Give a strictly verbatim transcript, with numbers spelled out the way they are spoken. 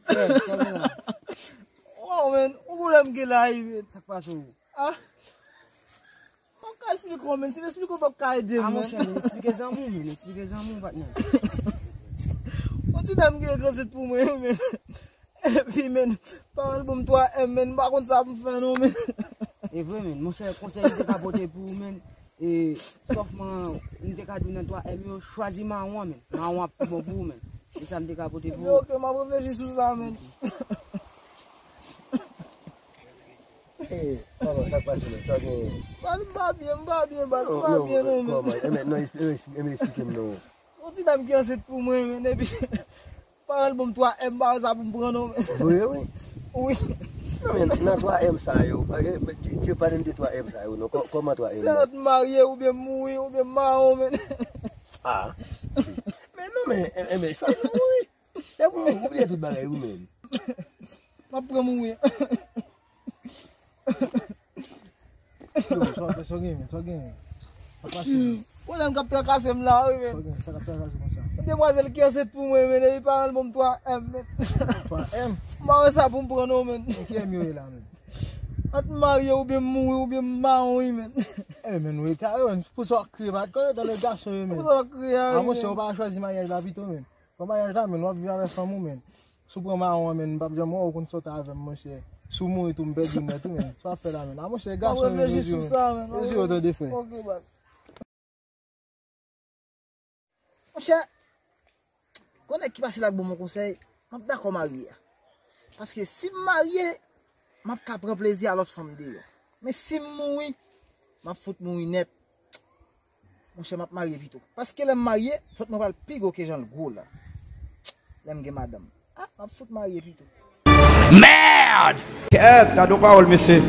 Frè, sa gen la? Wow, men, yon pwoblèm gen la, wi, men. Sa k pase w? Ah. Mwen ka esplike w, men. Si m esplike w, w p ap ka ede m, men. Ah, monchè, men, esplike zanmi w, men. Esplike zanmi w, patnè. Yon ti dam gen kanset pou mwen, men. Epi, men, paran l ban m twa M, men. M pa konn sa pou m fè, non, men. E vre, men. Monchè, konsèy m te ka pote pou ou, men. E, sòf mwen, m te ka di w nan twa M yo, chwazi mawon an, men. Mawon ap pi bon pou ou, men. Se sa m te ka pote pou ou. Ok, m ap reflechi sou sa, men. Eh, kòman sa k pase, men? Sa w genyen? Baz, m pa byen, m pa byen, baz, m pa byen, non, men. Kòman? Enben, non, es-, es-, enben, esplike m, non. Yon ti dam ki ansent pou mwen, men, epi paran l ban m twa M, m pa wè sa pou m pran, non, men. Vre, wi? Wi. Non, men, nan twa M sa yo, eh, men, ti, ti pale m de twa M sa yo, non. Kò-, kòman twa M nan? Se ant m marye, oubyen m mouri, oubyen m mawon, men. Ah. Men non, men, eh, eh, men, chwazi mouri. Depi w bliye tout bagay ou menm. M ap pran mouri. Yo, sa w fè, sa w gen, men, sa w gen, men. Sa pase, men. Pwoblèm k ap trakase m la, wi, men. Sa w gen, sa k ap trakase w konsa? Demwazèl ki ansent pou mwen, men, epi paran l ban m twa M, men. Twa M? M pa wè sa pou m pran, non, men. Men ki M yo ye la, men? Ant m marye oubyen m mouri oubyen m mawon, wi, men. Eh, men, nou ekare, men. Pou sa w ap kriye, pa t konnen, tanlè gason yo, men. Pou sa w ap kriye a, wi, men. Ah, monchè, ou pa chwazi maryaj la pito, men. Pran maryaj la, men, w ap viv avèk fanm ou, men. Si w pran mawon an, men, m p ap janm wè w, ou konn sa w te avè m, monchè. Si w mouri tou, m pèdi w nèt, wi, men. Sa w ap fè la, men. A, monchè, gason yo, mezi yo, mezi yo, tande, frè. Ok, baz. Monchè, gon nèg ki pase la k ban m yon konsèy, m ap dakò marye. Paske si m marye, m ap ka pran plezi a lòt fanm deyò. Men si m mouri, m ap fout mouri nèt. Monchè, m ap marye pito. Paske lè m marye, vant mwen pral pi gwo ke jan l gwo la. Lè m gen madanm. Ah, m ap fout marye pito. Merde! Kèt, gade yon pawòl, mesye.